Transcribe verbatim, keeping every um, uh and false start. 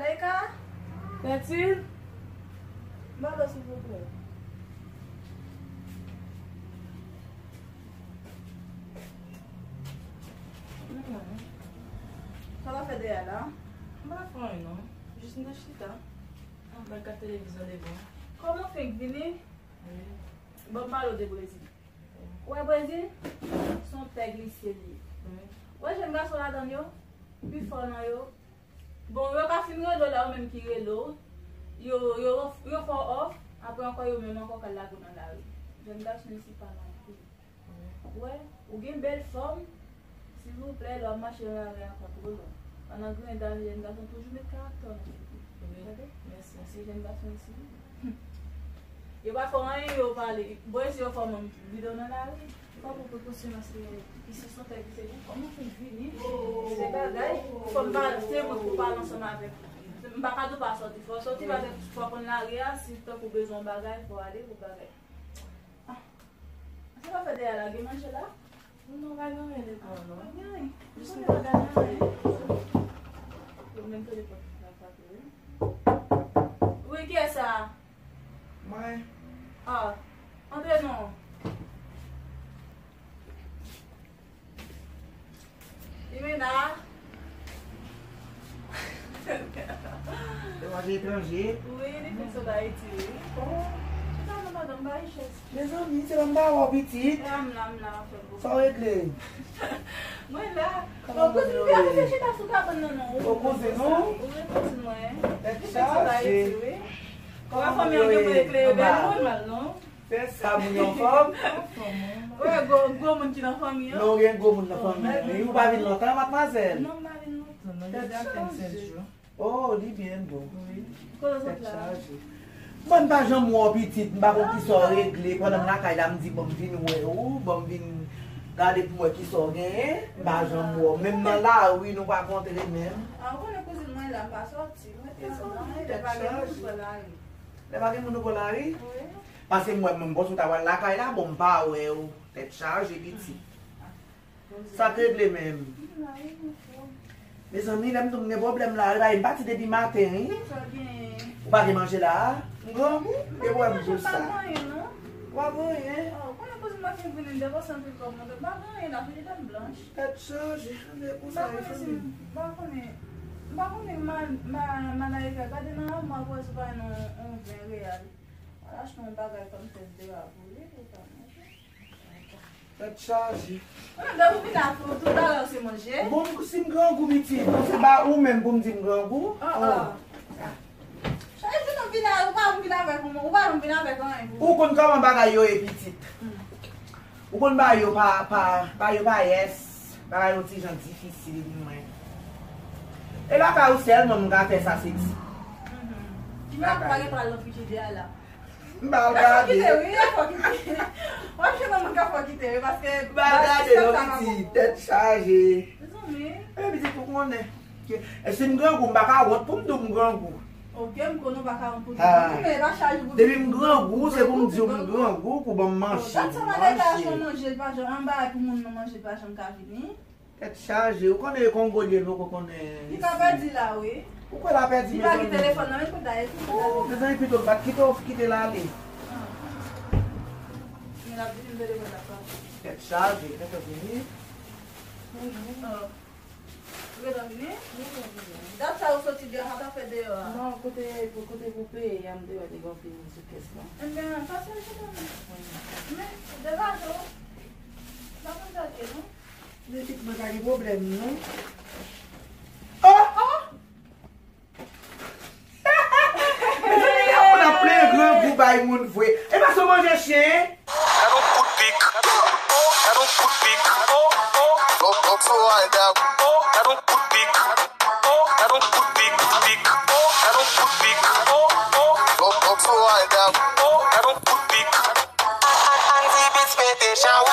Malaika? Tèt sil? Ba lo, silvouplè. Sa w ap fè dèyè a la? M pa fè anyen non. Jis m te chita. M ap gad televizyon devan. Kòman w fenk vini? Wi. Ban m pale w de Brezil. Ou wè Brezil? Se yon pèg li se li ye. Wi. Ou wè jèn gason ladan l yo? Pifò nan yo. Bon, yo ka fin rele w la, yo menm ki rele w. Yo, yo, yo fè w òf, apre ankò yo menm ankò ka lage w nan lari. Jèn gason isit pa nan kou. Ou wè, ou gen bèl fòm, silvouplè, lè w ap mache nan lari a, pa twò lwen. Pandan grenn dam, jèn gason toujou met karaktè w nan tèt li. Wi. Tande? Mèsi. Paske jèn gason isit, yo pa fè w anyen, yo pale. Bon, e si yo fè w menm vide w nan lari? Fòk ou pran konsyans, isit se yon tèt ki se li. Kòman w fenk vini? Se bagay, fò m pa, se mwen pou pale ansanm avèk ou. M pa ka di w pa sòti. Fò w sòti, paske fò w konn lari a, si tankou w bezwen yon bagay, fò w ale pou bagay. Ah. Se pa fè dèyè la, gen manje la? Non, pa gen anyen devan non. Pa gen anyen. Jis yon bagay la. Yo menm telefòn la frape, wi. Wi, kiyès sa? Mwen. Ah, antre non. Limena. Yo manje etranje. Wi, li fin sot Ayiti, wi. Oh. Chita non, madanm, ba richès. Mezanmi, se pa m ta wè w pitit. E a m la, m la, m ap fè gwo. Sa w regle? Mwen la. Bon, kouzin, pa vin chita sou kabann nan non. Bon, kouzin, non? Wi, kouzin mwen. Tèt chaje. Li fin sot Ayiti, wi. Kòman fanmi an gen pou eklere bèl moun mal non? Se sa, moun yo anfòm? Ou wè gwo, gwo moun ki nan fanmi an? Non, gen gwo moun nan fanmi an. Wi, ou pa vin lontan, madmwazèl? Non, m pa vin lontan non. Jodi a fè m sèz jou. Oh, li byen bon. Wi. Kote w sot la? Tèt chaje. Mwen, m pa janm wè w pitit, m pa konn kisa w regle. Pandan m lakay la, m di, bon, m vin wè w, bon, m vin gade pou m wè kisa w genyen. M pa janm wè w. Menm nan lari, nou pa kontre menm. Ah, ou konnen kouzin mwen la, m pa sòti. Mwen te andan, lè pa gen moun, m pran lari. Lè pa gen moun, ou pran lari? Wi. Paske mwen menm, konsa w ta pral lakay la, bon, m pa wè w. Tèt chaje, pitit. Sa k regle menm? Mezanmi, lè m di w m gen pwoblèm la, e pa, m pati depi maten, wi. Ou pa gen manje la? M grangou, e wè m di w sa. Ou pa gen anyen? Oh, konnen kouzin mwen fin vini, m depanse anpil kòb mwen, m pa gen anyen la, frijidan m blanch. Tèt chaje, e pou sa, fanmi. M pa konnen, m pa konnen, m pa konnen, ma, ma, Malaika, gade nan amwa pou wè si w pa jwenn yon, yon ven reyal. Al achte yon bagay kòm tèt de a pou li, pou w ka manje. Tèt chaje. Mwen menm, depi w vin la, tout bagay ou se manje. Bon, si m grangou, pitit, se pa ou menm pou m di m grangou? Ah, ah. Chak jou nou vin la, ou pa janm vin avèk yon, ou pa janm vin avèk anyen pou ou konn kòman bagay yo ye, pitit. Hmm. Ou konn bagay yo pa, pa, bagay yo pa yès, bagay yon ti jan difisil pou mwen. E lakay ou sèlman m ka fè sa, se di. Mhm. Jimmy ap pale pral nan frijidè a la. M ba l gade. Fò kite, wi, fò kite. W ap jwenn yon moun k ap fò kite, wi, paske ba l gade non, pitit, tèt chaje. Mezanmi. E pitit, ou konnen. E si m grangou, m pa ka wont pou m di w m grangou. Ok, m konnen w pa ka wont pou di w grangou, men e pa chaj ou pou di w grangou. Depi m grangou, se pou m di w m grangou, pou ban m manje, pou m manje. Manje, l pa janm, anba pou moun nan manje, l pa janm ka vini. Tèt chaje, ou konnen e Kongo l ye, nou poko konnen. Li ka pèdi la, wi. Ou kwè l a pèdi, mezanmi? Li pa gen telefòn nan men l pou l ta ekri. Oh, mezanmi, pito l pa t kite w kite l ale. Ah. Men l ap vini, m tande vòt la frape. Tèt chaje, tèt vini. Oh. Ou gentan vini? Mwen gentan vini. Dat sa ou soti deyò a, sa w t ap fè deyò a? Non, kote, kote pou peye a, m te wè te gen yon pil moun sou kès lan. Ebyen, pase l pou mwen. Wi. Men, degaje w. M pa konn sa l ye, non. Men pitit mwen pa gen pwoblèm, non. Oh! Oh! Mezanmi, y ap konn ap plenyen grangou bay moun vre. E pa sou manje chen. Gad on kout pik. Gad on kout pik. Oh, oh. Gad on kout pik. Oh, gad on kout pik, pik. Oh, gad on kout pik. Oh, oh. Gad on kout pik. Andy Beats mete chan.